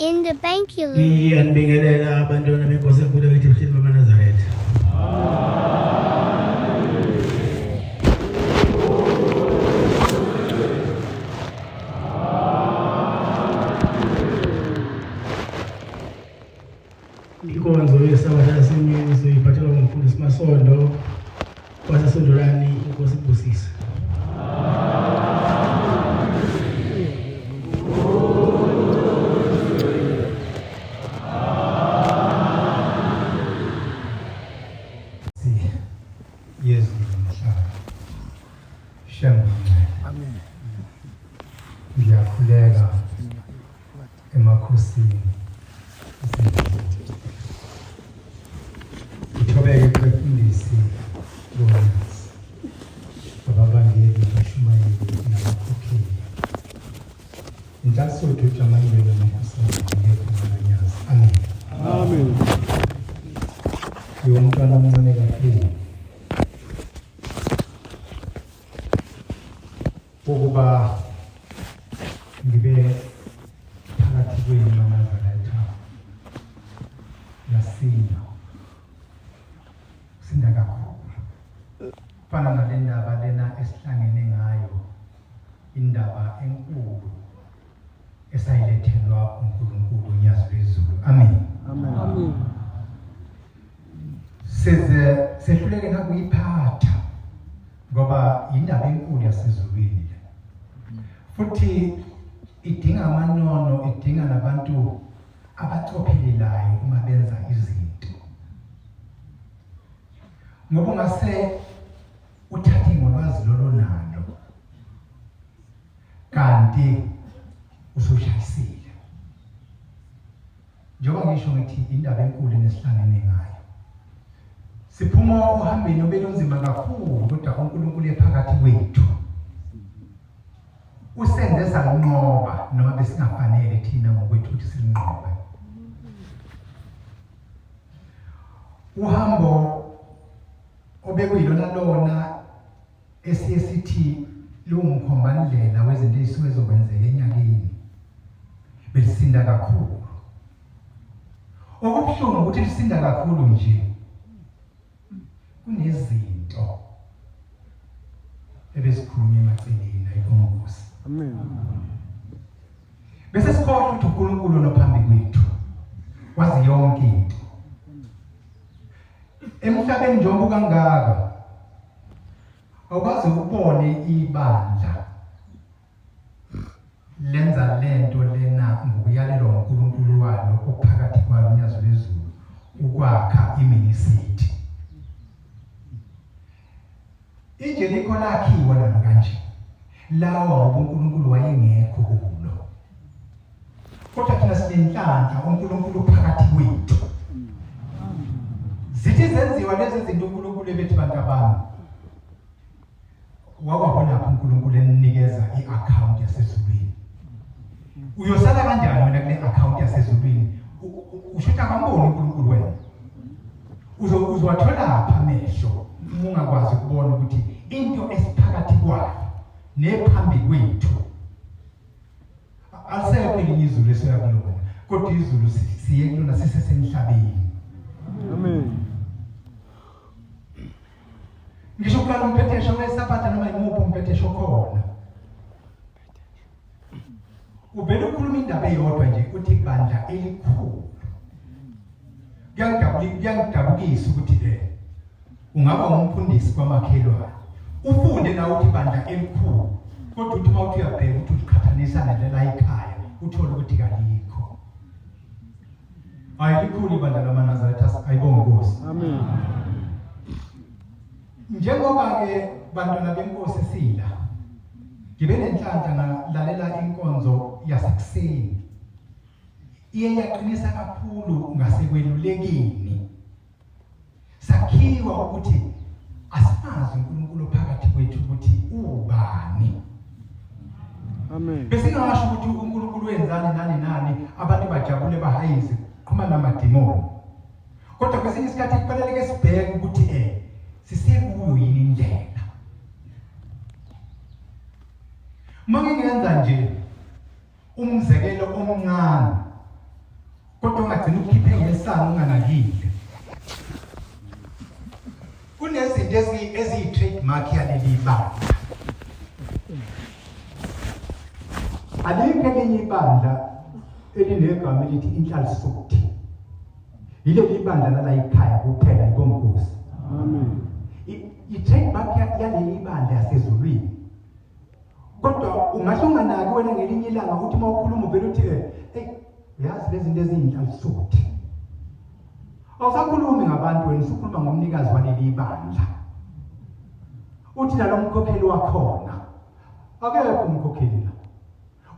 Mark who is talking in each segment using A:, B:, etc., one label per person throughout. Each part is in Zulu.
A: In the bank you
B: Ngiyanibingelela abantwana benkosi enkulu ekithi ebuhleni bamaNazaretha. Inkonzo yeSabatha yasemini soyiphathelwa ngumfundisi Masondo waseSondolani inkosi ibusise.
C: Yezulu nomhlaba. Shembe. Amen. Ngiyakhuleka emakhosini. Ngithobeke kubefundisi bonyazi, ababangeli, abashumayeli nabakhokheli. Inhlasuthu ujamangwele amakhosana ngegama lanyazi. Amen.
D: Amen.
C: Ngiwumntwana omncane kakhulu. Ukuba ngibe phakathi kwenu maNazaretha yasinda sinda kakhulu fana nale ndaba lena esihlangene ngayo indaba enkulu esayilethelwa uNkulunkulu uNyazi lwezulu amen
D: amen
C: size sehluleke nakuyiphatha ngoba indaba enkulu yasezulwini le futhi idinga amanono idinga nabantu abacophelelayo uma benza izinto ngoba ungase uthathe ngolwazi lolo nalo kanti usushayisile njengoba ngisho ngithi indaba enkulu nesihlangene ngayo siphuma ohambeni obelunzima kakhulu kodwa uNkulunkulu ephakathi kwethu usenze sanqoba noma besingafanele thina ngokwethu ukuthi sinqobe uhambo obekuyilona lona esiye sithi liwumkhombandlela wezinto ezisuke zokwenzeka enyakeni belisinda kakhulu okubuhlungu ukuthi lisinda kakhulu nje kunezinto ebezikhulunywa emaceleni ayibongosi
D: amen
C: bese sikhohlwa ukuthi uNkulunkulu onophambi kwethu wazi yonke into emhlabeni njengoba kangaka awukaze ubone ibandla lenza lento lena ngokuyalelwa uNkulunkulu walo ophakathi kwalo unyazi lwezulu ukwakha iminisiti iJeriko lakhiwa nalo kanje lawa ngoba uNkulunkulu wayengekho kulo kodwa thina sinenhlanhla uNkulunkulu phakathi kwethu zithi zenziwa lezi zinto uNkulunkulu ebethi bantu abami wakwabona phi uNkulunkulu eninikeza i-account yasezulwini uyosala kanjani wena kule account yasezulwini usho ukuthi akamboni uNkulunkulu wena uzowathola phi amehlo uma ungakwazi ukubona ukuthi into esiphakathi kwayo nephambi kwethu alisekho elinye izulu esiya kulona kodwa izulu siye kulona sisesemhlabeni
D: amen
C: ngisho uqala umpethesho wesabatha noma yimuphi umpethesho khona uvele ukhuluma indaba eyodwa nje uthi bandla elikhulu kuyangidabukisa ukuthi ke ungaba umfundisi kwamakhelwane ufunde nawe uthi bandla elikhulu kodwa uthi uma uthi uyabheka ukuthi uliqhathanisa nelela ikhaya uthole ukuthi kalikho Ayilikhulu ibandla lamaNazaretha ayibonge Nkosi.
D: Amen.
C: Njengoba ke bantwana benkosi sila ngibe nenhlanhla ngalalela inkonzo yasekuseni iye yaqinisa kakhulu ngasekwelulekeni sakhiwa ukuthi asimazi uNkulunkulu phakathi kwethu ukuthi ubani
D: Amen.
C: Besingasho ukuthi uNkulunkulu wenzani nani nani abantu bajabule bahayize qhuma namadimoni. Kodwa kwesinye isikhathi kufanele ke sibheke ukuthi eh sisekuyo yini indlela. Uma ngingenza nje umzekelo omncane. Kodwa ungagcina ukukhiphe ngesango unganakile. Kunezinto eziyi-trademark yaleli bandla. Alikho elinye ibandla elinegama elithi inhlalisuthi. Yileli bandla lala ikhaya kuphela ibonkosi.
D: Amen.
C: I-trademark yaleli bandla yasezulwini. Kodwa ungahle unganaki wena ngelinye ilanga uthi uma ukhuluma uvele uthi eh hey uyazi lezi zinto eziyinhlalisuthi. Awusakhulumi ngabantu wena usukhuluma ngomnikazi waleli bandla. Uthi nalomkhokheli wakhona. Akekho umkhokheli la.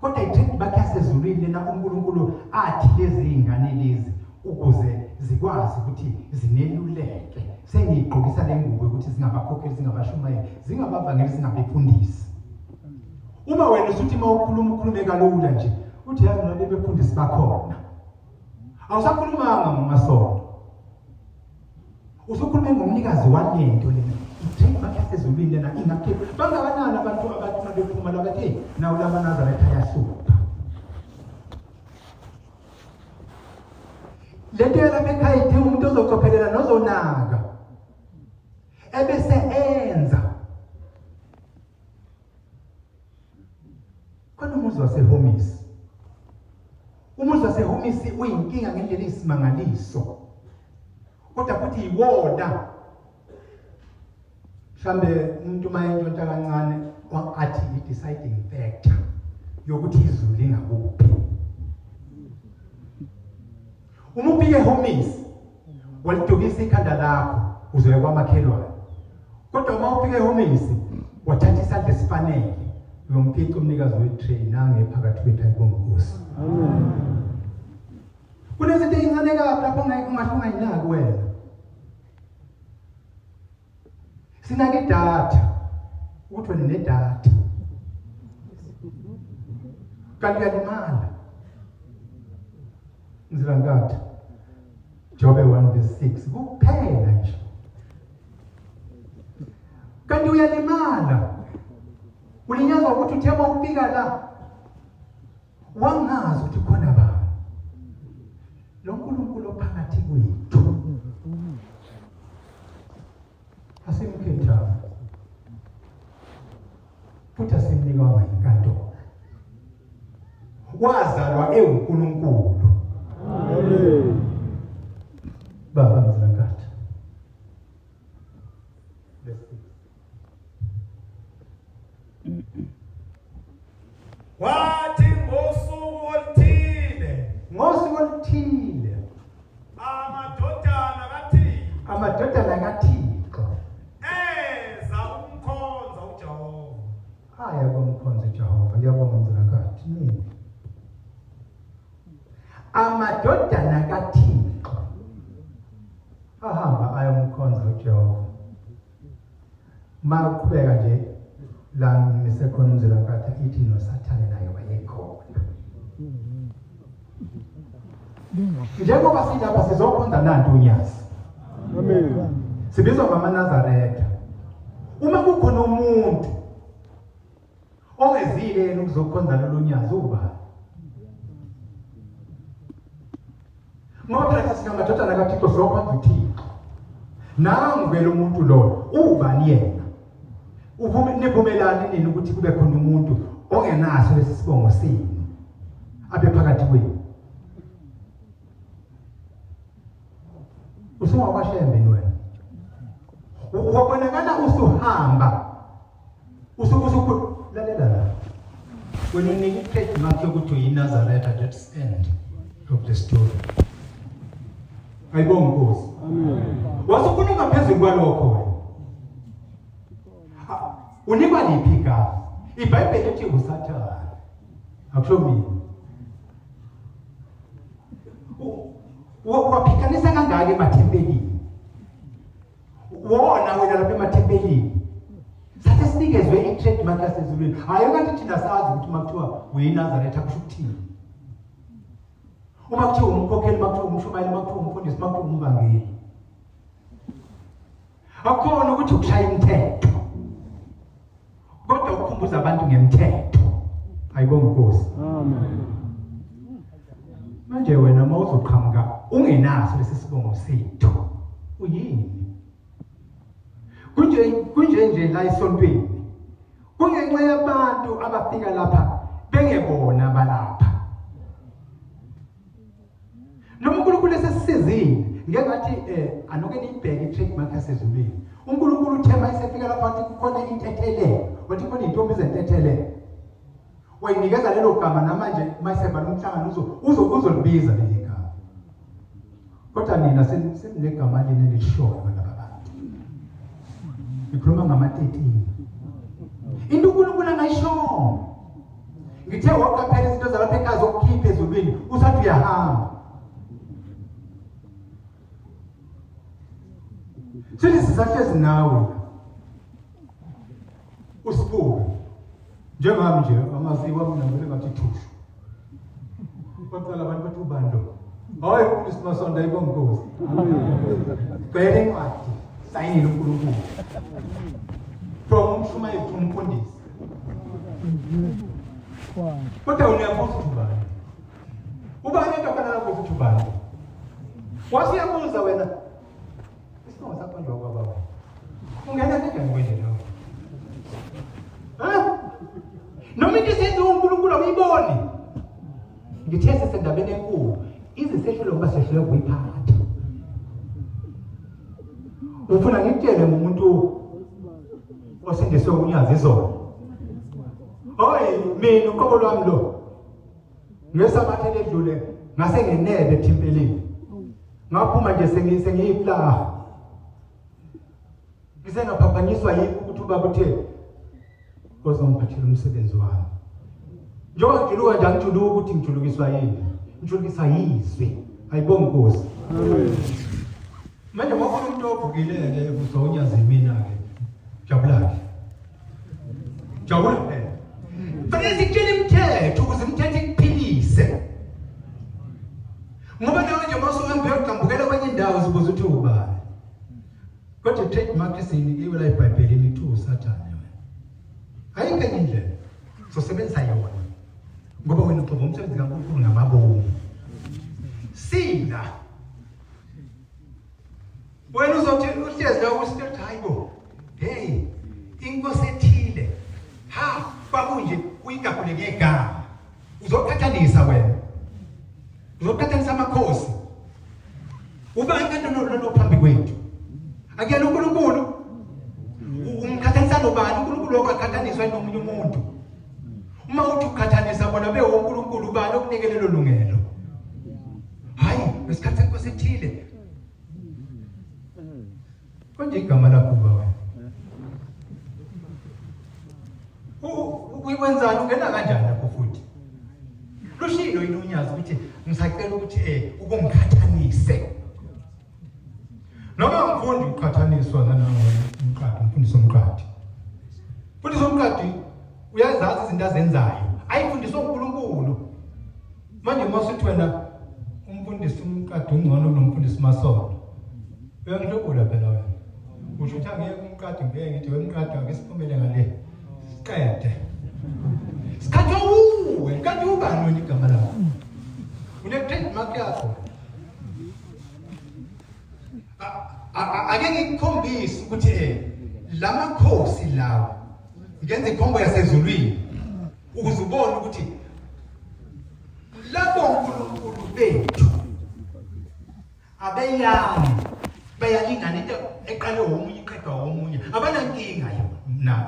C: Kodwa i-trademark yasezulwini lena uNkulunkulu athi lezi zingane lezi ukuze zikwazi ukuthi zineluleke. Sengiyigqokisa le ngubo ukuthi zingabakhokheli, zingabashumayeli, zingabavangeli, zingabefundisi. Uma wena usuthi uma ukhuluma ukhulume kalula nje, uthi yazi noma bebefundisi bakhona. Awusakhulumanga ngomasonto. Usukhulume ngomnikazi walento lena. I-trademark yasezulwini lena ingakhipha. Bangakanani abantu abathi uma bephuma la bathi hey nawo lama Nazaretha ayahlupha. Lento yalapha ekhaya idinga umuntu ozocophelela nozonaka. Ebese enza. Khona umuzi waseHomisi. Umuzi waseHomisi uyinkinga ngendlela eyisimangaliso. Kodwa futhi yiwona mhlambe umuntu uma entshontsha kancane athi i-deciding factor yokuthi izulu lingakuphi. Uma ufike ehomisi walidukisa ikhanda lakho uzoya kwamakhelwane. Kodwa uma ufike ehomisi wathatha isandla esifanele uyomfica umnikazi we-tray nange phakathi kwethu ayibonga Nkosi.
D: Amen.
C: Kunezinto ezincane kabi lapho ungahle ungayinaki wena. Sinake idatha ukuthi wena nedatha. Kanti uyalimala. Mzilankatha. Jobe 1 verse 6 kuphela nje. Kanti uyalimala. Ulinyazwa ukuthi uthe uma ufika la wangazi ukuthi khona bani. Lo nkulunkulu ophakathi kwethu asimkhethanga futhi asimnikwanga inkantolo wazalwa ewuNkulunkulu.
D: Amen.
C: Baba Mzilankatha.
A: Kwathi ngosuku oluthile,
C: Ngosuku oluthile
A: amadodana kaThixo
C: amadodana kaThixo
A: eza ukumkhonza uJehova.
C: aya komkhonza uJehova. Ngiyabonga Mzilankatha. Nini? Amadodana kaThixo ahamba ayomkhonza uJehova. Maqhubeka nje la ngimise khona uMzilankatha ithi noSathane naye wayekhona. Njengoba silapha sizokhonza nantu unyazi.
D: Amen.
C: Sibizwa ngamaNazaretha. Uma kukhona umuntu ongezile yena ukuzokhonza lolu nyazi ubani? Ngoba phela singamadodana kaThixo siyokhonza uThixo. Nangu ke lo muntu lo ubani yena? Uvume nivumelani nini ukuthi kube khona umuntu ongenaso lesi sibongo senu abe phakathi kwenu? Usungakwashembe wena. Wabonakala usuhamba usuku lalela la. Wena unika i-trademark yokuthi uyiNazaretha, that's end of the story. Ayibonge Nkosi.
D: Amen.
C: Wasufuna ngaphezulu kwalokho wena. Unikwa liphi igama? IBhayibheli lithi uSathane. Akusho mina. Waphikanisa kangaka emathempelini. Wona wena lapha emathempelini. Sathe sinikezwe i-trademark yasezulwini. Hayi kanti thina sazi ukuthi uma kuthiwa uyiNazaretha kusho ukuthini. Uma kuthiwa umkhokheli, uma kuthiwa umshumayeli, uma kuthiwa umfundisi, uma kuthiwa umvangeli. Akukhona ukuthi ukushaya imithetho. Kodwa ukukhumbuza abantu ngemithetho. Ayibonga Nkosi.
D: Amen.
C: Manje wena uma uzoqhamuka ungenaso lesi sibongo sethu uyini? Kunje kunje nje la esontweni kungenxa yabantu abafika lapha bengebona balapha. Noma uNkulunkulu esesisizile ngeke ngathi eh anoke niyibheke i-trademark yasezulwini. uNkulunkulu uthe mayesefika lapha wathi kukhona intethelelo, wathi khona intombi zentethelelo. Wayinikeza lelo gama namanje mayesebhala umhlangano uzo uzo uzolibiza leli gama. Kodwa nina seninegama lini elishoyo laba bantu. Ngikhuluma ngama-13. Into uNkulunkulu angayishongo. Ngithe waqaphela izinto zalapha ekhaya zokukhipha ezulwini usathi uyahamba. Sithi sisahlezi nawe. Usibuke. Njengami nje angaziwa mina ngivele ngathi thushu. Baqala abantu bathi ubani lo? Hayi umfundisi Masonda ayibonga inkosi. Bheka incwadi sayinile uNkulunkulu. From umshumayeli to umfundisi. Kodwa uyabuza ukuthi ubani? Ubani into ofana nakuthi ukuthi ubani? Wasiyabuza wena. Isibongo sakho nje kwababa wena. Ungena kanjani kwenye ndawo? Ha? Noma into isenziwa uNkulunkulu awuyiboni. Ngithe sesendabeni enkulu, ize sehlulwe ngoba sehlulwe kuyiphatha. Ufuna ngikutshele ngomuntu osindiswe unyazi izolo. Hoyi mina uqobo lwami lo. Ngesabatha eledlule ngase ngenebe ethempelini. Ngaphuma nje sengiyiplaha. Ngize ngaphaphanyiswa yikho ukuthi ubaba uthe ozongiphathela umsebenzi wami. Njengoba ngijuluka nje angijuluki ukuthi ngijulukiswa yini. Ngijulukiswa yizwi. Ayibonge Nkosi.
D: Amen.
C: Manje wafuna umuntu ovukile-ke evuswa unyazi mina-ke. Jabula-ke. Jabula phela. Fanele sikutshele imithetho ukuze imithetho ikuphilise. Ngoba nawe nje mawusuhamba uyogxambukela kwenye indawo zibuza ukuthi ubani. Kodwa i-trademark esiyinikiwe la eBhayibhelini kuthiwa uSathane wena. Ayikho enye indlela. Sosebenzisa yona. Ngoba wena ugxoba umsebenzi kaNkulunkulu ngamabomu. Sila. Wena uzothi uhlezi la usithi hayi bo. Hey, inkosi ethile. Ha, kwakunje uyigagule ngegama. Uzoqhathanisa wena. Uzoqhathanisa amakhosi. Ubani kanti lo phambi kwethu? Akuyena uNkulunkulu. Umqhathanisa nobani? uNkulunkulu wakaqhathaniswa nomunye umuntu. Uma uthi uqhathanisa bona bewuNkulunkulu ubani okunike lelo lungelo? Hayi, ngesikhathi senkosi ethile. Konje igama lakho uba wena. Uyikwenzani ungena kanjani lapho futhi? Lushilo yini unyazi ukuthi ngisacela ukuthi eh ukungiqhathanise. Noma ngifundi ukuqhathaniswa nanawo umqadi, umfundisi omqadi. Mfundisi omqadi uyazazi izinto azenzayo. Ayifundiswa uNkulunkulu. Manje uma usuthi wena umfundisi umqadi ungcono kunomfundisi Masondo. Uyangihlubula phela wena. Usho ukuthi angeke umqadi ngeke ngithi wemqadi ake siphumele ngale. Siqede. Sikhathi uwe, kanti ubani wena igama lakho? Une trademark yakho. Ake ngikukhombise ukuthi eh lamakhosi lawa ngenza ikhombo yasezulwini ukuze ubone ukuthi labo nkulunkulu bethu abeyani bayalingana into eqale womunye iqedwa womunye abanankinga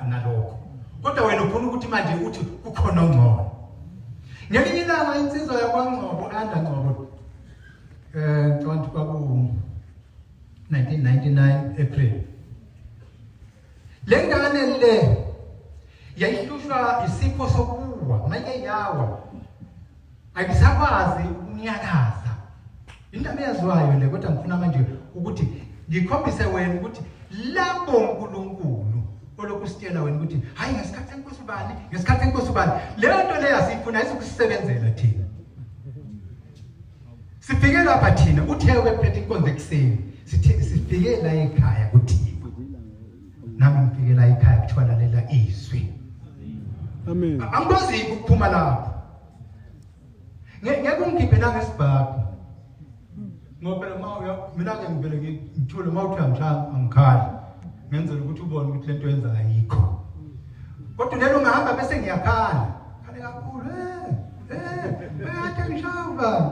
C: nalokho kodwa wena ufuna ukuthi manje uthi kukhona ongcono ngelinye ilanga insizwa yakwaNgcobo anda Ngcobo eh ngicabanga kwaku 1999 April le ngane le yayihlushwa isifo sokuwa manje yawa ayisakwazi ukunyakaza indaba eyaziwayo le kodwa ngifuna manje ukuthi ngikhombise wena ukuthi labo uNkulunkulu olokhu sitshela wena ukuthi hayi ngesikhathi senkosi ubani ngesikhathi senkosi ubani leyo nto leyo asiyifuna ayizukusebenzela thina sifike lapha thina uthe wephethe inkonzo ekuseni sithe sifike la ekhaya kuthiwa nami ngifike la ekhaya kuthiwa lalela izwi
D: amen
C: angikwazi ukuphuma lapho. Ngeke ungikhiphe nangesibhabhu. Ngoba phela uma uya mina ke ngivele ngithule uma uthi uyangishaya angikhali. Ngenzela ukuthi ubone ukuthi lento yenza ayikho. Kodwa lelo ungahamba bese ngiyakhala. Khale kakhulu eh eh uyathe ngishaya ubani.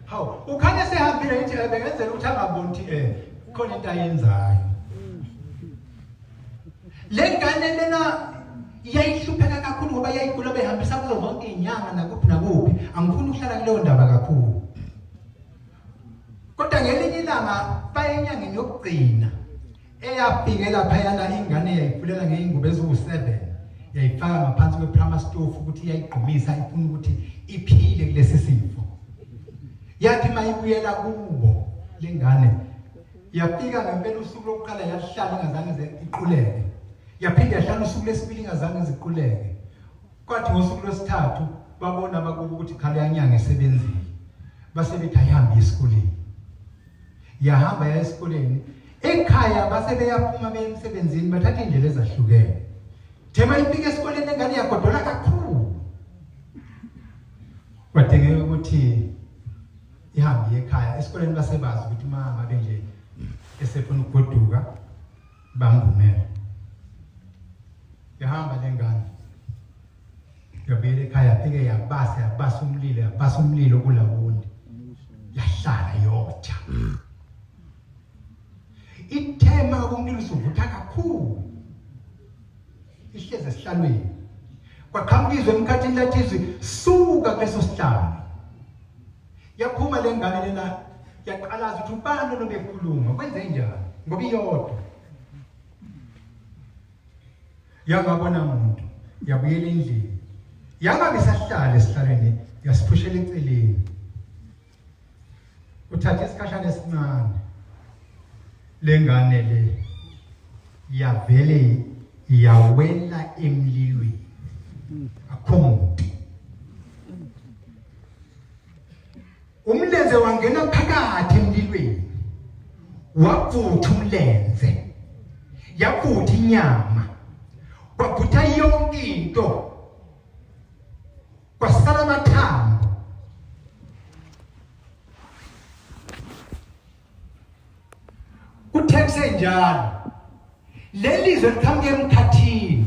C: Hawu ukhale sehambile ngithi eh, bengenzela ukuthi angaboni ukuthi eh khona into ayenzayo. Le ngane lena yayihlupheka kakhulu ngoba yayigula behambisa kuzo zonke izinyanga nakuphi nakuphi. Angifuni ukuhlala kuleyo ndaba kakhulu. Kodwa ngelinye ilanga baye enyangeni yokugcina eyafike laphayana ingane yayifulela ngeyingubo eziwu-7 yayifaka ngaphansi kwe-primer stove ukuthi iyayigqumisa ifuna ukuthi iphile kulesi sifo. Yathi mayibuyela kubo lengane Yafika ngempela usuku lokuqala yahlala ingazange ize iquleke. Yaphinde yahlala usuku lesibili ingazange iziquleke. Kwathi ngosuku lwesithathu babona abakubo ukuthi cha leyanyanga isebenzile. Base bethi ayihambe esikoleni. Yahamba yaya esikoleni. Ekhaya base beyaphuma beye emsebenzini bathatha indlela ezahlukene. Thema ifika esikoleni lengane yagodola kakhulu. Kwadingeka ukuthi ihambe iye ekhaya esikoleni basebazi ukuthi uma ngabe nje esefuna ukugoduka bamvumele yahamba le ngane yabuyela ekhaya yafike yabasa yabasa umlilo yabasa umlilo kulawundi yahlala yotha ithema kumlilo usuvutha kakhulu ihlezi esihlalweni kwaqhamuka izwi emkhathini lathi izwi suka kuleso sihlalo yaphuma le ngane lena yaqalaza ukuthi ubani lo bekhuluma kwenze njani ngoba iyodwa yangabona muntu yabuyela endlini yangabe isahlala esihlalweni yasiphushela eceleni Uthatha isikhashana esincane lengane le yavele yawela emlilweni akho muntu umlenze wangena phakathi emlilweni wavutha umlenze yavutha inyama kwavutha yonke into kwasala amathambo kuthe kusenjalo leli zwe liqhamuke emkhathini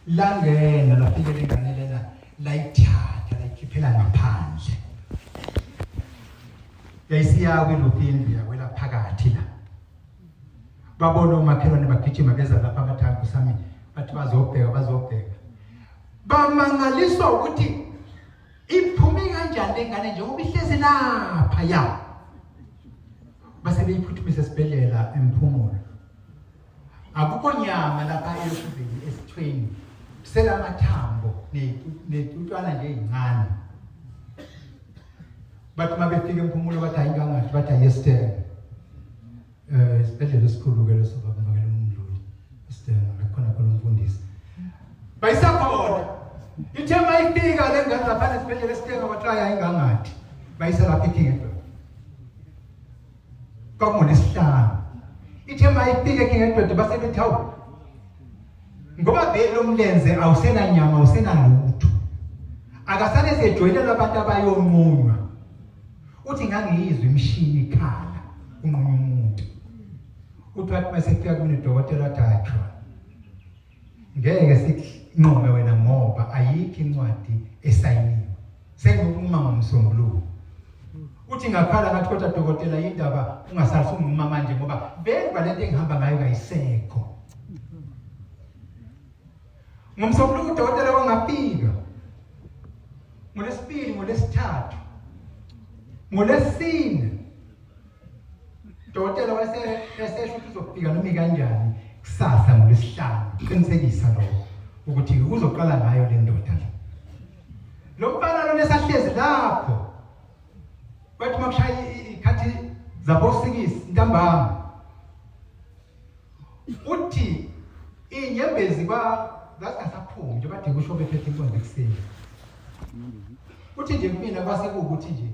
C: langena lafike lengane lena layithatha layikhiphela ngaphandle yayisiyawa iluphi indlu yakwela phakathi la babona omakhelwane bagijima beza lapha abathandu sami bathi bazobheka bazobheka Bamangaliswa ukuthi iphume kanjani lengane njengoba ihlezi lapha ya. Base beyiphuthumisa esibhedlela emphumulo. Akukho nyama lapha eyokuveli esithweni. Selamathambo netutwana nje ezincane. Bathi uma befika emphumulo bathi ayingangathi bathi ayesithenga. Eh isibhedlela esikhulu ke leso baba Makela uMdluli. Sidinga nakhona khona umfundisi. Bayisakhona. Ithe mayifika le ngane lapha esibhedlela esithenga kwathi ayingangathi. Bayisa lapha eKing Edward. Kwakungolesihlanu. Ithe mayifika eKing Edward base bethi hawu ngoba vele lomlenze awusenanyama awusenalutho. Akasale sejoyinela abantu abayonqunywa. Uthi ngangiyizwa imishini ikhala unqunywa umuntu. Uthi wathi mase kufika kumina udokotela wathi hayi ngeke sikunqume wena ngoba ayikho incwadi esayiniwe. Sengiyokunquma ngomsombuluko. Uthi ngakhala ngathi kodwa dokotela indaba ungasali sunquma manje ngoba vele kwalento engihamba ngayo kayisekho. Ngomsombuluko udokotela wangafika. Ngolesibili, ngolesithathu, ngolesine dokotela wase esesho ukuthi uzofika noma ikanjani kusasa ngolwesihlanu qinisekisa lokho ukuthi uzoqala ngayo le ndoda le lo mfana lona esahlezi lapho kwathi makushaya ikhathi zabosikisi ntambama uthi inyembezi kwa zazingasaphumi nje bade kusho bephethe inkonzo ekuseni uthi nje kumina kwase kuwukuthi nje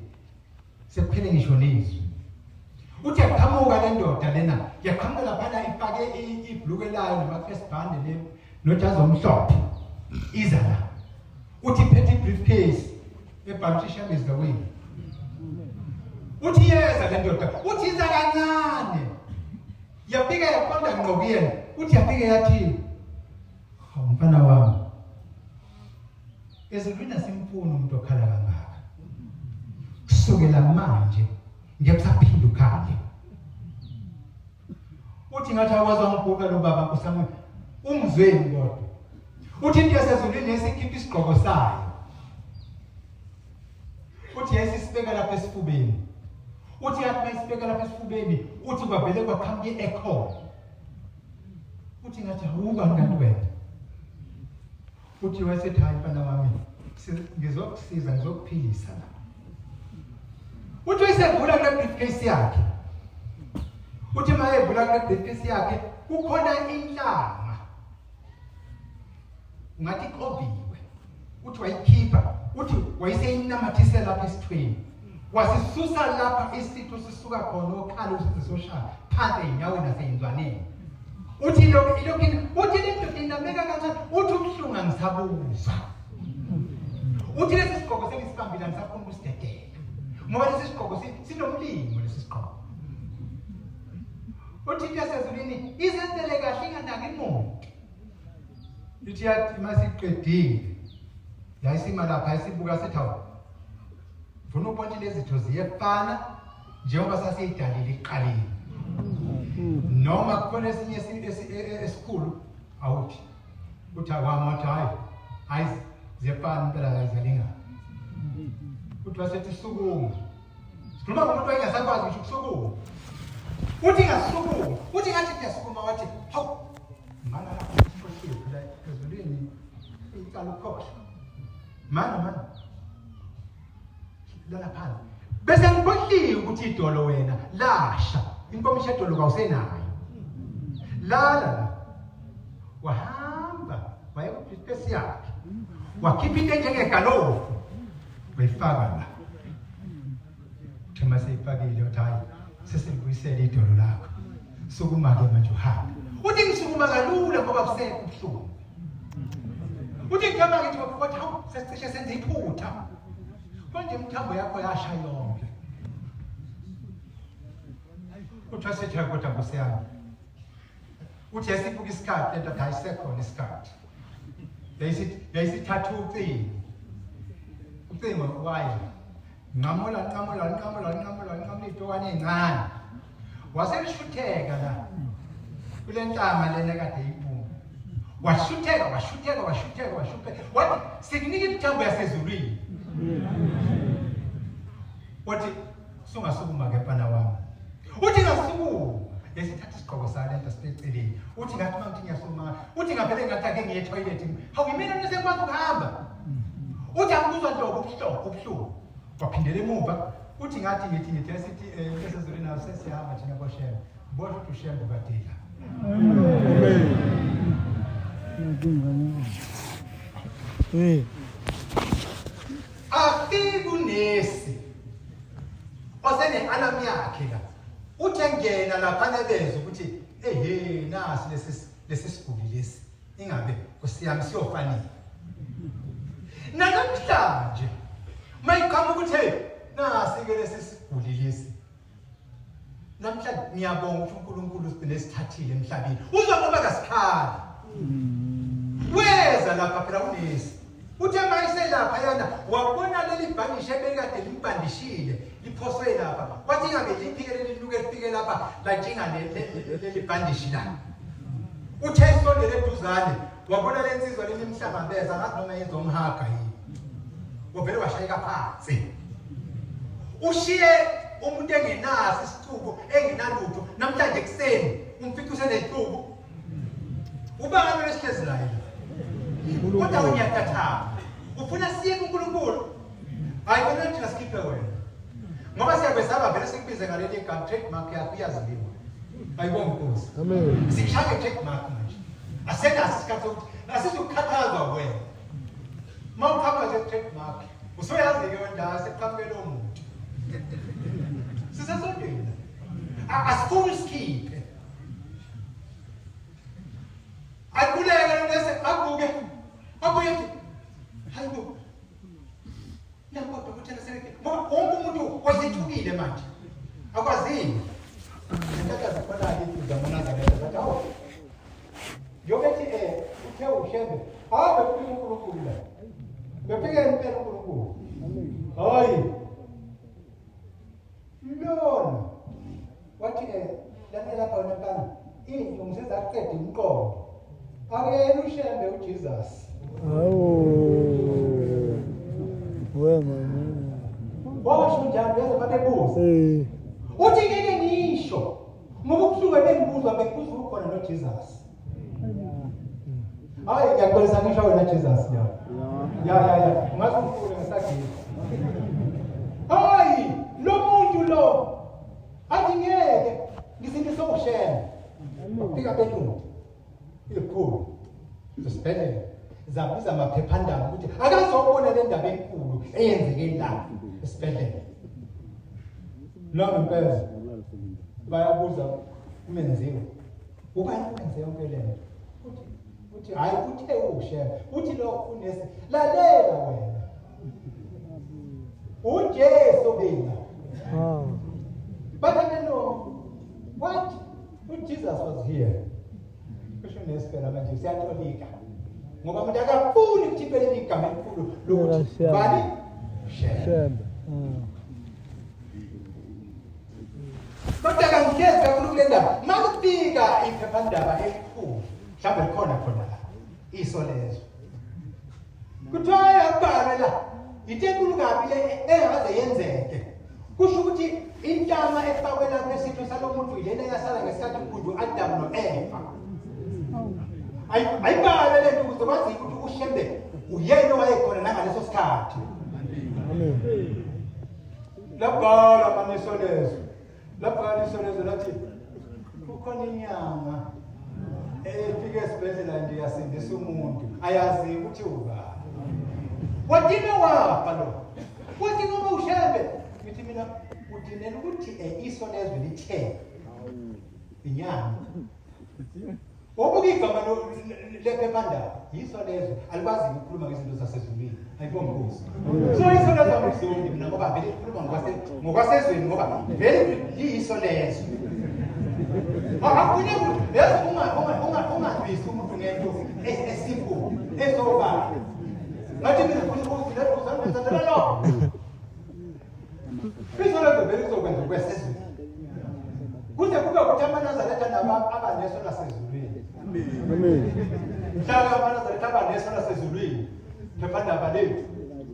C: sekuphele ngisho nezwi uthi yaqhamuka le ndoda lena yaqhamuka laphana ifake ibhluke layo nama-first band le nojazi omhlophe iza la uthi iphethe i-briefcase Ebhala ukuthi Shembe is the way. Uthi yeza le ndoda, uthi iza kancane. Yafika yaqonda ngqo kuyena, uthi yafika yathi, "Hawu mfana wami. Ezulwini asimfuni umuntu okhala kangaka. Kusukela manje ngeke usaphinda ukhale." Uthi ngathi akwazi wangibhuka lo baba Nkosi ungizweni kodwa. Uthi into yasezulwini yesikhipha isigqoko sayo. Uthi yayisisibeka lapha esifubeni. Uthi yathi mayisibeka lapha esifubeni, uthi kwavele kwaqhamuka i-echo. Uthi ngathi awuka kanti wena. Uthi wayesethi hayi mfana wami, ngizokusiza ngizokuphilisa la. Uthi wayesevula kule briefcase yakhe. Uthi mayevula kule briefcase yakhe kukhona inhlama. Ungathi iqoviwe. Uthi wayikhipha, uthi wayeseyinamathisela lapha esithweni. Wasisusa lapha isitho sisuka khona okhala usizoshaya phansi ezinyaweni naseyinzwaneni. Uthi lokhu ilokhu uthi le ndoda inameka kancane uthi ubuhlungu angisabuzwa. Uthi lesi sigqoko sengisibambile angisafuni ukusidedela. Ngoba lesi sigqoko sinomlingo lesi sigqoko. Uthi into yasezulwini izenzele kahle inganaki muntu. Ithi yathi masiqedile yayisima lapha yayisibuka sithi hawu funa ukubona ukuthi lezi zitho ziyefana njengoba sasiyidalile iqalile noma kukhona esinye esikhulu awuthi uthi akwami wathi hayi hayi ziyefana impela hayi ziyalingana uthi wasethi sukuma sikhuluma ngomuntu wayengasakwazi ngisho ukusukuma uthi ngasukuma uthi ngathi ngiyasukuma wathi hawu mana lapho sikhohliwe phela ezulwini icala ukukhohlwa mana mana lala phansi bese ngikhohliwe ukuthi idolo wena lasha inkomishi yedolo kawusenayo lala la wahamba waye kubriefcase yakhe wakhipha into enjengegalofu wayifaka la uthe uma seyifakile uthi hayi sesilibuyisele idolo lakho sukuma-ke manje uhambe uthi ngisukuma kalula ngoba kusekho ubuhlungu uthi ngihamba ngithi wathi hawu sesicishe senze iphutha konje imithambo yakho yasha yonke uthi wasethi kodwa nkosi yami uthi yasibuka isikhathi lento athi ayisekhona isikhathi yayisithatha ucingo ucingo wayo nqamula nqamula nqamula nqamula nqamula itokwane encane waselishutheka la kule nhlama lena kade iphuma washutheka washutheka washutheka washutheka wathi sikunika imithambo yasezulwini wathi sungasukuma ke mfana wami uthi ngasukuma yesithatha isigqoko salento sibeceleni uthi ngathi uma ngithi ngiyasukuma uthi ngavele ngathi ake ngiye etoilet hawu yimina mina sengikwazi ukuhamba uthi angikuzwa nhlobo ubuhlungu ubuhlungu waphindela emuva uthi ngathi ngithi ngithi esithi eh, esezulwini naso sesihamba thina koshembe bosho ukuthi ushembe ukadila
D: Amen.
C: Afike unesi osene-alarm yakhe la uthe ngena lapha nebezwe ukuthi ehe nasi lesi lesi siguli lesi ingabe nkosi yami siyofanele nanamhlanje mayiqhamuka ukuthi hey nasi ke lesi siguli lesi namhlanje ngiyabonga ukuthi uNkulunkulu usigcine sithathile emhlabeni uzokuba kasikhali weza lapha phela unesi uthe mayiselapha yana wabona leli bhandishi ebekade limbandishile liphoswe lapha wathi ingabe liphike leli linuke lifike lapha latshinga leli bhandishi la uthe esondele eduzane wabona le nsizwa leli mhlangabeza ngathi noma yenza umhaga yini wavele washayeka phansi ushiye umuntu engenaso isicubu engenalutho namhlanje ekuseni umfica usenezicubu ubani lesihlezi naye kodwa unyatathana ufuna siye kuNkulunkulu hayi kona thina sikhiphe wena ngoba siyakwesaba vele sikubize ngaleli gama trademark yakho iyaziwa ayibonge inkosi
D: amen
C: sikushaya trademark manje asenaso isikhathi sokuthi asizukukhathazwa wena uma uqhamuka nje trademark usuyazi-ke wendawo sekuqhamuke lowo muntu sisesontweni asifuni sikhiphe aquleke bese abuke abuye athi hayibo nampa Sekufikile manje. Akwaziwe. Ngentatha zikhona-ke izamaNazaretha bathi awu njengoba ethi uthe uShembe hawu bekufika uNkulunkulu la. Befike impela uNkulunkulu. Hayi. Lona wathi lalela lapha wena mfana into ngisezaqeda umqondo. Akuyena uShembe uJesus.
D: Hawu. We mama.
C: Washo njalo beze babebuza.
D: Eh.
C: Uthi ngeke ngisho ngoba ubuhlungu ebengibuzwa bengibuzwa ukhona noJesus. Hayi ngiyaxolisa ngisho wena Jesus ya. Ya ya ya, ungaze ungifune ngisagila. Hayi, lo muntu lo athi ngeke ngisindise uShembe. Fika belungu. Ikhulu. Sesibhedlela. Zabiza amaphephandaba ukuthi akazobona le ndaba enkulu eyenzeke la esibhedlela. La ngempela bayabuza umenziwa. Ubani wenze yonke le nto? Uthi uthi hayi uthe uShembe. Uthi lo unesi lalela wena. uJesu mina.
D: Ah.
C: But I know what uJesus was here. Kusho nesi phela manje siyatolika. Ngoba umuntu akafuni ukuthi impela igama elikhulu lokuthi
D: Shembe.
C: bani Shembe.
D: Shembe. Ah.
C: Kodwa kangihlezi kakhulu kule ndaba. Makufika iphephandaba elikhulu, mhlawumbe likhona khona la. Iso lezo. Kuthiwa yakubhalwe la. Into enkulu kabi le engakaze yenzeke. Kusho ukuthi intama efakwe lapha esitho salo muntu yilena eyasala ngesikhathi kugujwa u-Adam no-Eva. Ayibhalwe le nto ukuze kwaziwe ukuthi uShembe uyena owayekhona nangaleso sikhathi.
D: Amen.
C: Labhala manje isolezo. Labhala isolezo lathi kukhona inyanga efike esibhedlela nje yasindisa umuntu ayazi ukuthi ubani. Wadina wafa lo. Wathi noma uShembe ngithi mina udinela ukuthi iso lezwe lithe inyanga. Wobuka igama lephephandaba yiso lezo alikwazi ukukhuluma ngezinto zasezulwini ayibonge Nkosi. So iso lezo angizongi mina ngoba vele likhuluma ngokwasezweni ngoba vele liyiso lezo. Akufuneki ukuthi yazi ungalwisi umuntu ngento esimple esobala. Ngathi mina ngifuna ukuthi uzandlela lokho. Iso lezo vele lizokwenza okwesezweni. Kuze kube ukuthi amaNazaretha nabo abaneso lasezulwini.
D: Amen.
C: Mhlaka amaNazaretha abaneso lasezulwini. Phephandaba lethu.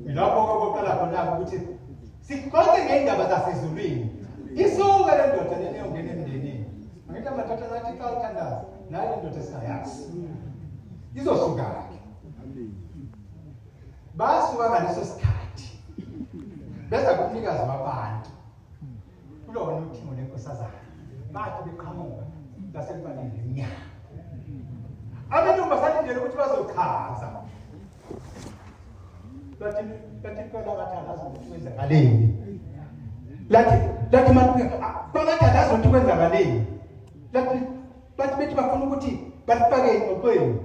C: Yilapho kokuqala khona ukuthi sixoxe ngeindaba zasezulwini. Isuke le ndoda lena iyongena emndenini. Angithi amadoda nathi xa uthandaza nayo le ndoda esingayazi. Izosuka-ke. Basuka ngaleso sikhathi. Beza kumnikazi wabantu. Kulona uthingo lenkosazana. Bathi beqhamuka lasekubalinde iminyaka. Abelungu basalindele ukuthi bazochaza. Bathi bathi impela ngathi angazi ukuthi kwenzakaleni. Lathi lathi manje bangathi angazi ukuthi kwenzakaleni. Lathi bathi bethi bafuna ukuthi basifake engxoxweni.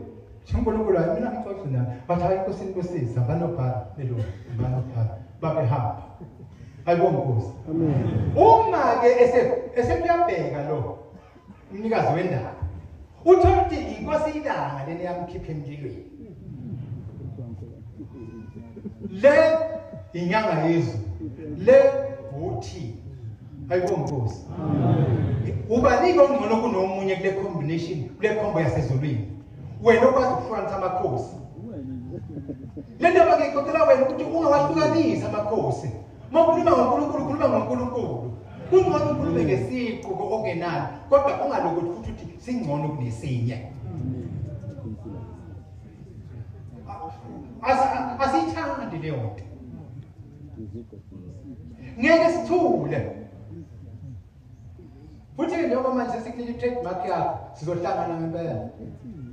C: uNkulunkulu hayi mina ngixoxe naye. Bathi hayi inkosi inibusise abanobhala belungu abanobhala babehamba. Ayibonge Nkosi.
D: Amen.
C: Uma ke esekuyabheka lo umnikazi wendaba uthola ukuthi inkosi ilanga leni yamkhipha emlilweni. Le inyanga yezulu. Le uthi ayibonge Nkosi. Ubanike ongcono kunomunye kule combination kule combo yasezulwini. Wena okwazi ukuhlukanisa amakhosi. Le ndaba ngiyixoxela wena ukuthi ungawahlukanisi amakhosi. Uma ukhuluma ngoNkulunkulu ukhuluma ngoNkulunkulu. Kungcono ukhulume ngesiqu okungenani kodwa ungalokothi futhi uthi singcono kunesinye. Asiyithandi leyo nto. Ngeke sithule. Futhi njengoba manje sesikunika i-trademark yakho sizohlangana ngempela.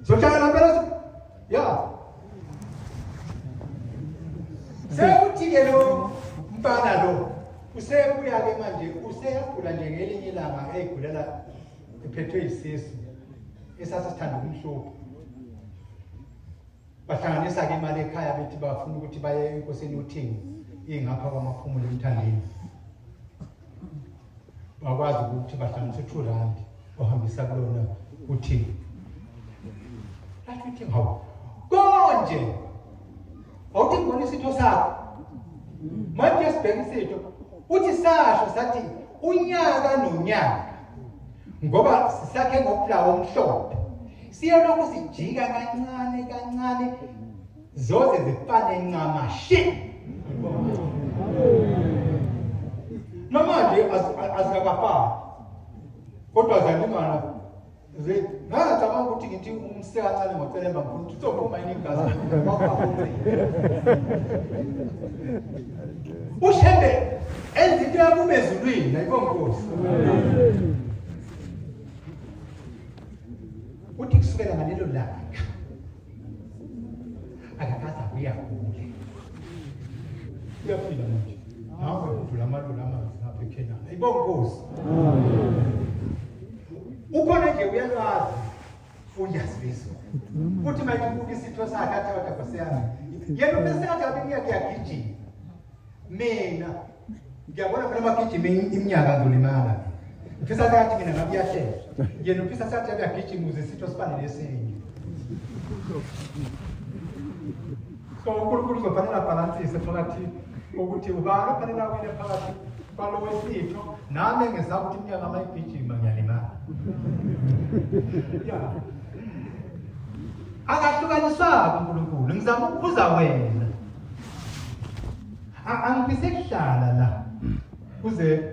C: Sizohlangana ngempela ya. Sekuthi-ke lo mfana lo usebuya-ke manje useyagula nje ngelinye ilanga eyigulela ephethwe yisisu esasisithanda ukumhlupha. Bahlanganisa-ke imali ekhaya bethi bafuna ukuthi baye enkosini uThingo ingapha kwamaphumulo emthandeni. Wakwazi ukuthi bahlanganise 2 rand ohambisa kulona uthi lathi uthi hawu konje awuthi ngibona isitho sakho manje sibheka isitho uthi sasho sathi unyaka nonyaka ngoba sisakhe ngofulawa omhlophe siyelokhu sijika kancane kancane zoze zifane ncamashi namanje azikakafani kodwa ziyalingana ngangacabanga ukuthi ngithi umse kancane ngocelemba ngifuna ukuthi uzophuma yini igazi ushembe enza into yakube ezulwini ayibonga inkosi uthi kusukela ngalelo langa akakaze abuye agule uyaphila manje nawe udlula amalula amanzi ngapha ekhenana ayibonga inkosi ukhona nje uyalwazi unyazi lwezulu uthi manje ubuka isitho sakhe athi kodwa nkosi yami yena ubese athi abe iminyaka iyagijima mina ngiyabona phela amagijima iminyaka ngizolimala ngifisa sengathi mina ngabe uyahlehla yena ufisa sengathi abe agijima ukuze isitho sifane nesinye so uNkulunkulu uzofanele abhalansise phakathi ukuthi ubani ofanele awine phakathi kwalo wesitho nami engizama ukuthi iminyaka uma igijima ngiyalimala ya akahlukaniswanga uNkulunkulu ngizama ukukhuza wena angifise kuhlala la kuze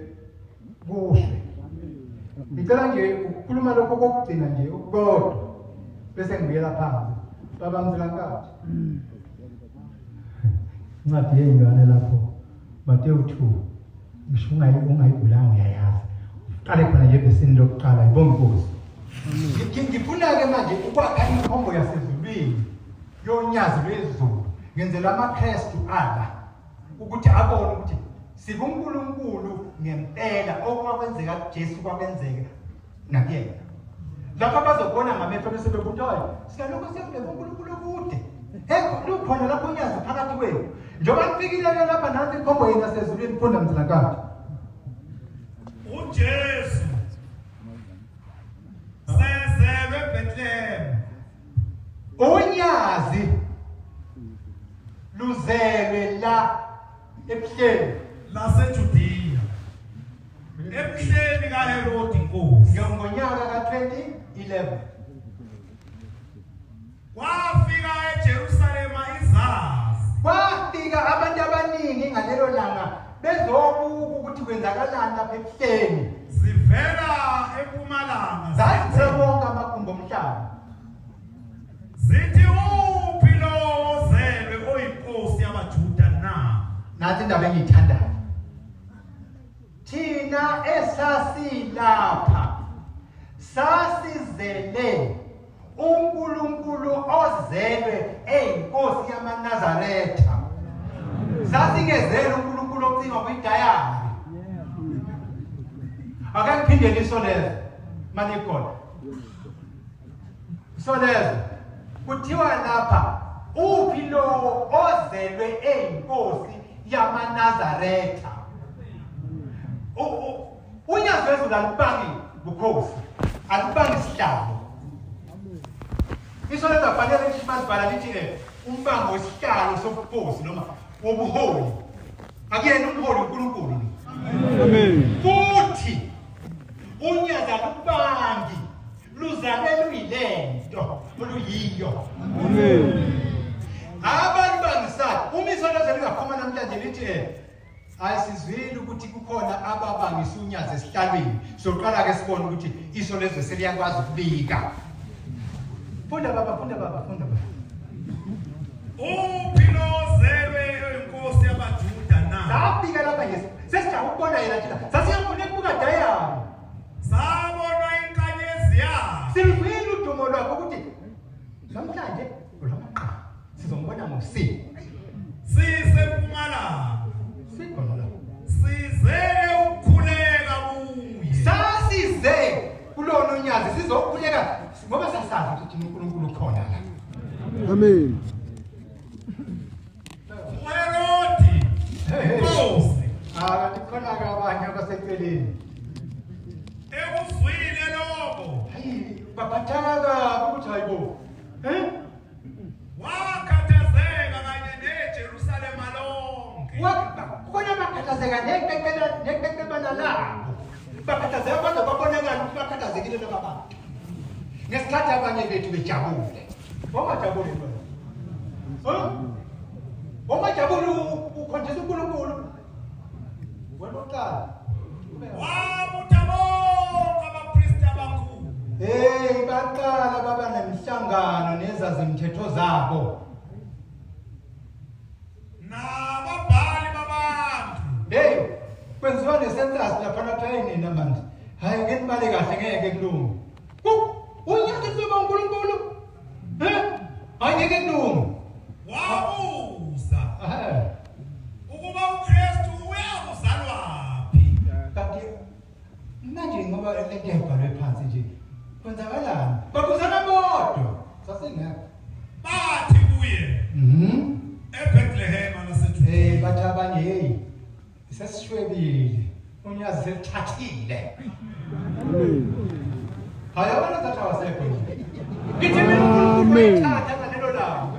C: kuhle ngicela nje ukukhuluma lokho kokugcina nje ukukodwa bese ngibuyela phansi baba mzilankathi incwadi yey'ngane lapho Mateyu 2 ngisho ungayigulanga uyayazi uqale khona nje evesini lokuqala ibonga inkosi ngifuna-ke manje ukwakha inkhombo yasezulwini yonyazi lwezulu ngenzela amaKristu ala ukuthi abone ukuthi sikuNkulunkulu ngempela okwakwenzeka kuJesu kwakwenzeka nakuyena lapho abazobona ngamehlo bese bebuthi hayi sinalokho siyabheka uNkulunkulu okude hey lukhona lapho unyazi phakathi kwethu njengoba nifikile-ke lapha nansi inkhombo yena sezulwini funda mzilakade
A: uJesu sezelwe eBethlehem
C: Unyazi luzelwe la ebuhleni
A: laseJudiya ebuhleni kaHerodi inkosi
C: ngonyaka ka-2011
A: kwafika eJerusalema izazi
C: kwafika abantu abaningi ngalelo langa bezobuka ukuthi kwenzakalani lapha ebuhleni
A: zivela empumalanga
C: zazithe wonke amagumbi omhlaba
A: Zithi uphi lo ozelwe oyinkosi yabaJuda na?
C: Nathi indaba engiyithandayo. Thina esasilapha sasizele uNkulunkulu ozelwe eyinkosi yamaNazaretha. Sasingezele uNkulunkulu ocingwa kwidayari. Ake ngiphinde liso lezo manikhona. Solezwe kuthiwa lapha uphi lowo ozelwe eyinkosi yamaNazaretha unyazi lwezulu alubangi bukhosi alubangi sihlalo isolezwe afanele lithi malibhala lithi eh, umbango wesihlalo sobukhosi noma wobuholi akuyena umholi uNkulunkulu
D: amen
C: futhi unyazi alubangi luzale luyilento oluyiyo
D: amen
C: abantu bangisayo uma isono lingaphuma namhlanje lithi eh ayisizwile ukuthi kukhona ababangisa unyazi esihlalweni soqala ke sibone ukuthi iso lezwe seliyakwazi ukubika funda baba funda baba funda baba
A: uphi lo ozelwe inkosi yabaJuda na
C: safika lapha nje sesijaha ukubona yena thina sasiyafuna ukubuka dayari
A: Sabona inkanyezi yakhe.
C: Siluzwile udumo lwakhe ukuthi namhlanje ulamaqhawe sizombona ngosiko.
A: Sisempumalanga.
C: Sikhona la.
A: Size ukukhuleka kuye.
C: Sasize kulona unyazi sizokhuleka ngoba sasazi ukuthi uNkulunkulu ukhona la.
D: Amen.
A: uHerodi inkosi.
C: Ah kanti khona ke abanye abaseceleni. Hayi, baphatheka kabi ukuthi hayibo. Eh?
A: Wakhathazeka kanye neJerusalema lonke.
C: Khona bakhathazeka neqeqela neqeqebana labo. Bakhathazeka baze babonakala ukuthi bakhathazekile laba bantu. Ngesikhathi abanye bethu bejabule. Wangajabuli wena. Huh? Wangajabuli ukhonjisa uNkulunkulu. Wena uqala.
A: Wabutha bonke abapristi abakhulu.
C: Hey baqala baba nemihlangano nezazimthetho zabo.
A: Nababhali babantu.
C: Hey kwenziwa nesensus lapha nathi hayi nina manje. Hayi ngeke nibale kahle ngeke kulunge. Unyaka kuba uNkulunkulu. Eh? Hayi ngeke kulunge.
A: Wabuza. Eh. Ukuba uKristu uyakuzalwaphi?
C: Kanti manje ngoba lento ebhalwe phansi nje kwenzakalani? Babuzana bodwa. Sasingekho.
A: Bathi kuye.
C: Mhm.
A: EBethlehem laseJudiya.
C: Eh bathi abanye hey sesishwebile. Unyazi selithathile.
D: Amen.
C: Hayi abantu thatha wasekho nje. Ngithi mina uNkulunkulu wayithatha ngalelo langa.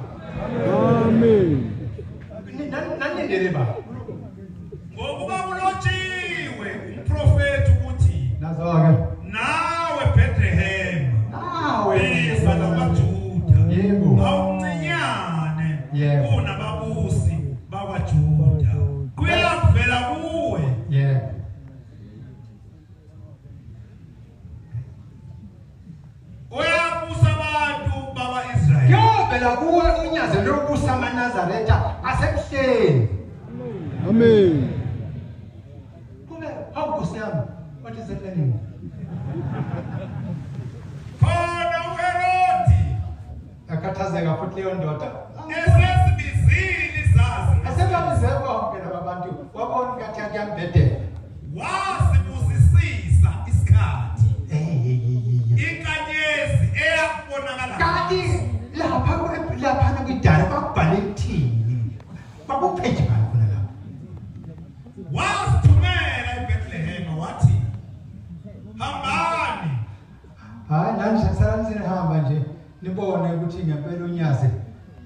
D: Amen.
C: Nanilindele ba?
A: Ngokuba kulotshiwe umprofeti ukuthi
C: Nazo-ke.
A: nawe Bethlehem
C: Nawe.
A: izwe lakwaJuda
C: Yebo.
A: awumncinyane
C: Yebo.
A: kunababusi bakwaJuda kuyakuvela kuwe
C: Yebo.
A: Uyabusa abantu bakwa-Israyeli.
C: Kuyovela kuwe unyazi lokubusa amaNazaretha asebuhleni.
D: Amen.
C: Kube hawu Nkosi yami, what is happening?
A: Khona uHerodi
C: Akhathazeka futhi leyo ndoda.
A: esesibizile izazi
C: Asebabize bonke laba bantu wabona ukuthi kuyambhedela.
A: Wasibuzisisa isikhathi.
C: Hey,
A: Inkanyezi eyakubonakala.
C: Kanti lapha lapha kwidala kwakubhale kuthini? Kwakupheji bani khona lapha?
A: Wasithumela eBethlehem wathi hambani.
C: Hayi nani salani senihamba nje nibone ukuthi ngempela unyazi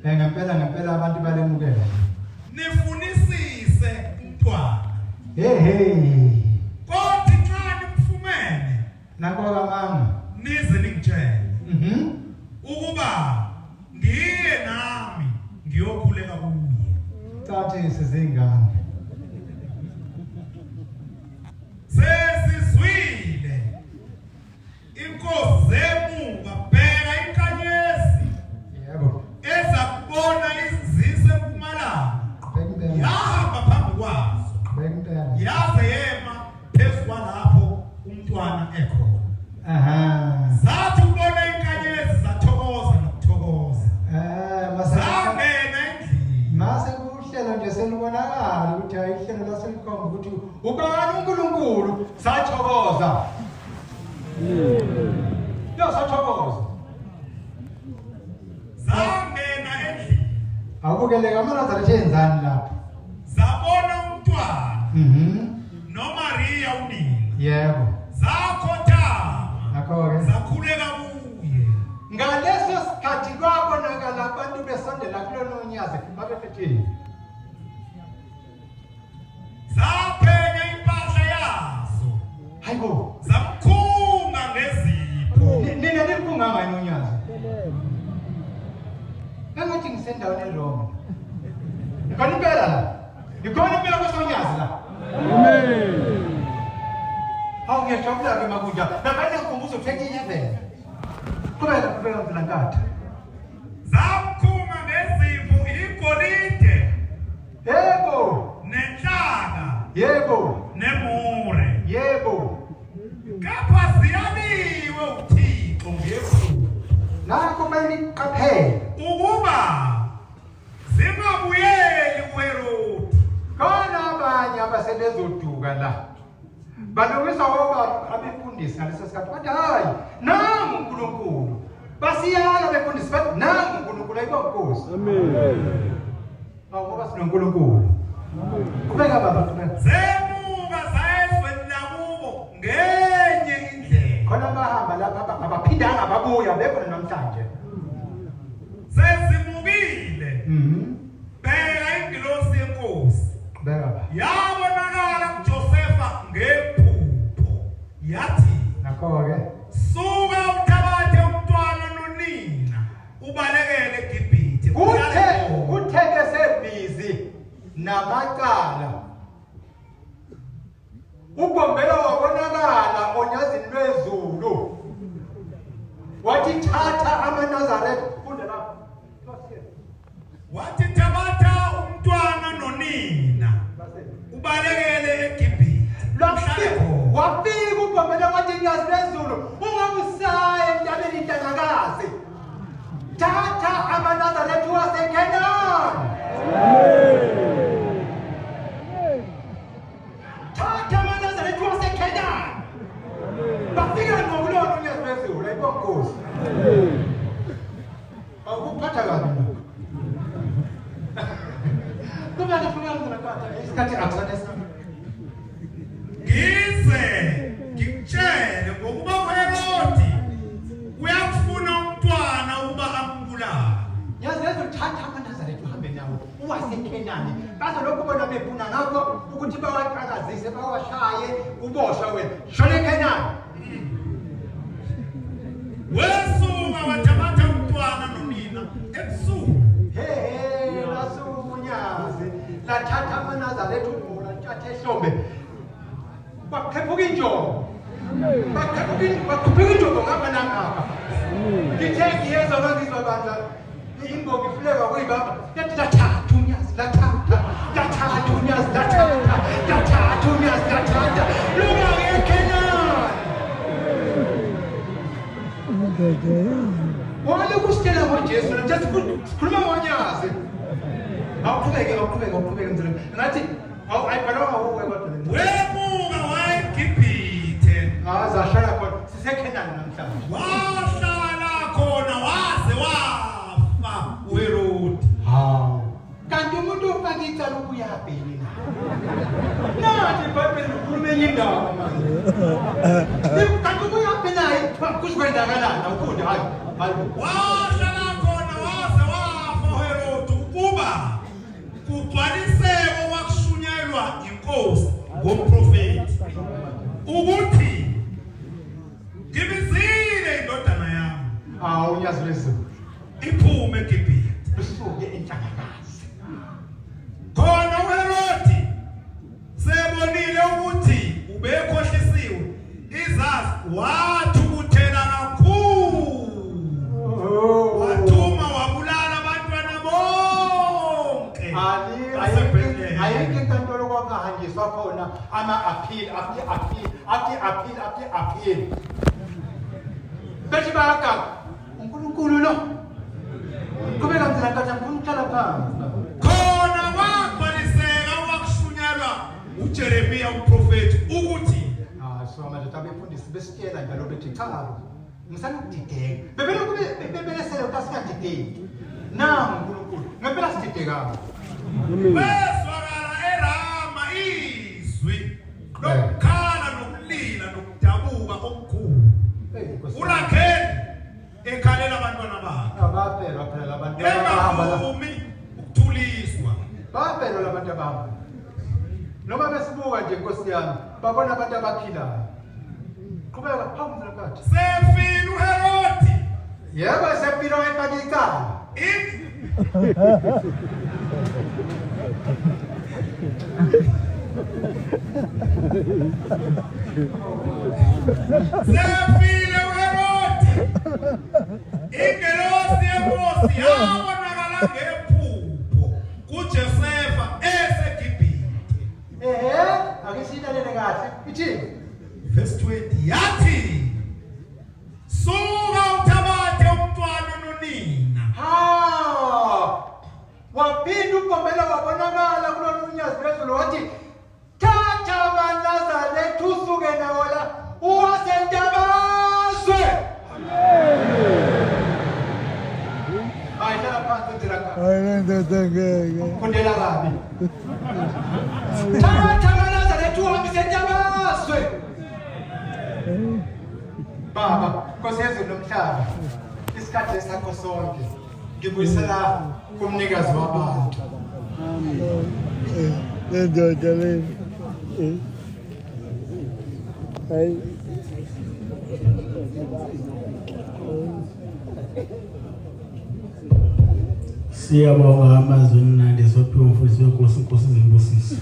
C: eh, ngempela ngempela abantu balemukela.
A: Nifunisise umntwana.
C: Hey hey.
A: Kothi nxa nimfumene
C: Nakho kamanga.
A: nize ningitshele.
C: Mhm.
A: Ukuba ngiye nami ngiyokhuleka kuye.
C: Cathi sizingane.
A: Sesizwile Inkosi zemuka bheka inkanyezi.
C: Yebo.
A: Ezakubona izise empumalanga. Yahamba phambi kwazo. Yaze yema phezu kwalapho umntwana ekhona.
C: Aha.
A: Zathi ukubona inkanyezi zathokoza nokuthokoza.
C: Eh, mase
A: zangena endlini.
C: Mase kuhlelo nje selibonakala ukuthi hayi ihlelo laselikhomba ukuthi ubani uNkulunkulu sathokoza. Yo sathokoza.
A: Zangena endlini.
C: Awubukeleka amaNazaretha enzani lapho?
A: Zabona umntwana.
C: Mhm.
A: NoMaria unina.
C: Yebo.
A: Zakhothama.
C: Ngakho-ke
A: zakhuleka kuye.
C: Ngaleso sikhathi kwabonakala abantu besondela kulona unyazi babefethile.
A: Zaphenya impahla yazo.
C: Hayibo.
A: Zamkhunga ngezipho.
C: Nina nimkhunga ngani unyazi? Engathi ngisendaweni eWrong. Ikhona impela la. Ikhona impela kwesonyazi la.
D: Amen.
C: Hawu ngiyajabula ke makunja. Nabanye ngikhumbuzo 2011. Qhubeka qhubeka mfulankatha.
A: Zamkhunga ngezipho igolide.
C: Yebo.
A: Nenhlaka.
C: Yebo.
A: Nemure.
C: Yebo.
A: Kepha ziyaliwe uThixo ngephupho.
C: Nakho kumele niqaphele.
A: Ukuba zingabuyeli kuHerodi.
C: Khona abanye abasebezoduka la. Balungisa ngoba abefundisi ngaleso sikhathi bathi hayi nangu uNkulunkulu. Basiyala befundisi bathi nangu uNkulunkulu ayibo Nkosi.
D: Amen.
C: Awu ngoba sinoNkulunkulu. Qhubeka baba qhubeka.
A: Zemuka zayezweni lakubo ngenye indlela.
C: Khona bahamba lapha abaphinde Babuya bekhona namhlanje.
A: Sezimukile. Bheka ingilosi yenkosi.
C: Beka ba.
A: Yabonakala kuJosefa ngephupho. Yathi,
C: Nakho-ke.
A: Suka uthabathe umntwana nonina ubalekele eGibhithe.
C: Kuthe kuthe ke sebhizi namacala. Ugombela wabonakala onyazini lwezulu. Wathi thatha amaNazaretha funda lapho.
A: Wathi thabatha umntwana nonina ubalekele eGibhithe. Uhlale khona.
C: Wafika uGombela wathi nyazi lwezulu ungabusaya entabeni intangakazi. Thatha amaNazaretha waseKhenani. Thatha amaNazaretha waseKhenani. Bafika ngokulona unyazi lwezulu ayibonkosi. Awukuphatha kabi mina. Kumele funa ngizakatha isikhathi akusane sami.
A: Ngize ngikutshele ngokuba uHerodi uyakufuna umntwana ukuba ambulale.
C: Yazi lezo thatha amaNazaretha uhambe nawo uwaseKhenani. Bazolokhu bona befuna ngakho ukuthi bawaqhakazise bawashaye uboshwe wena. Shona eKhenani.
A: Wesuka wathabatha umntwana nonina ebusuku.
C: He he lasuka unyazi lathatha amaNazaretha ubhola lathatha ehlombe. Kwaqhephuka injongo. Baqhephuka baqhuphuka injongo ngapha nangapha. Ngithe ngiyezwa ngangizwa bandla imbongi ifuleka kuyibamba yathi lathatha unyazi lathatha lathatha unyazi lathatha lathatha unyazi lathatha luka-ke eKhenani. Wale kusitshela ngoJesu nje sikhuluma ngonyazi. Awuqhubeke awuqhubeke awuqhubeke mzalwane. Ngathi awu ayibhalwanga wuwe kodwa le ncwadi.
A: Wemuka waya eGibhithe.
C: Aze ahlala khona siseKhenani namhlanje.
A: Wahlala khona waze wafa uHerodi.
C: Hawu. Kanti umuntu ofaka icala ubuyaphi yini na? Nathi iBhayibheli likhuluma enye indaba manje. Kanti ubuyaphi naye? Kuzokwenzakalani? Awufunde hayi. Hayi.
A: Wahlala khona waze wafa uHerodi ukuba kugcwaliseke okwakushunyayelwa inkosi ngomprofethi ukuthi ngibizile indodana yami
C: Hawu unyazi lwezulu.
A: iphume eGibhithe.
C: Lusuke enhlangakazi.
A: Khona uHerodi sebonile ukuthi ubekhohlisiwe izazi wathukuthela kakhulu wathuma wabulala abantwana bonke baseBethlehem.
C: Ayikho inkantolo kwakungahanjiswa khona ama-appeal after appeal after appeal after appeal. Bethi bayaganga. uNkulunkulu lo. Qhubeka mzila nkathi angifuni ukuhlala phansi.
A: Khona kwagcwaliseka okwakushunyelwa uJeremiya umprofethi ukuthi
C: Ah so amadoda abefundisi besitshela njalo bethi cha ngisanokudideka. Bebelokhu bebelesele ukuthi asingadideki. Nangu uNkulunkulu ngempela sididekanga.
A: Kwezwakala eRama izwi lokukhala nokulila nokudabuka okukhulu. URakheli ekhalela abantwana bakhe.
C: Abafelwa phela labantu abahamba la.
A: Engavumi ukuthuliswa.
C: Bafelwa labantu abahamba. Noma besibuka nje Nkosi yami, babona abantu abaphilayo. Qhubeka phambi mfakathi.
A: Sefile uHerodi.
C: Yebo sefile wayefaka icala.
A: Sefile uHerodi. Ingelosi yenkosi yabonakala ngephupho kuJosefa eseGibhithe.
C: Ehhe, ake siyilalele kahle. Ithini?
A: Verse 20 yathi Suka uthabathe umntwana nonina.
C: Ha! Waphinda uGomela wabonakala kulolu unyazi lwezulu wathi thatha amaNazaretha usuke nawo la uwasentabazwe. Hayi hlala phansi nzila ka.
D: Hayi le ndoda ngeke.
C: Fundela kabi. Thatha amaNazaretha uhambise entabazwe. Baba. Nkosi yezulu nomhlaba, isikhathi esakho sonke ngibuyisela kumnikazi wabantu.
D: Lendoda le. Hayi.
B: Siyabonga amazwi emnandi sophiwe umfundisi wenkosi, inkosi izibusiso.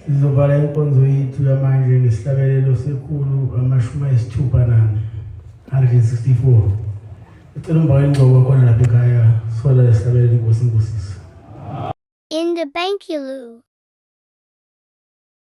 B: Sizovala inkonzo yethu yamanje ngesihlabelelo sekhulu 64, 164. Icela umbhalo ingcobo khona lapha ekhaya sola lesihlabelelo inkosi ibusiso.
E: In the Bankulu.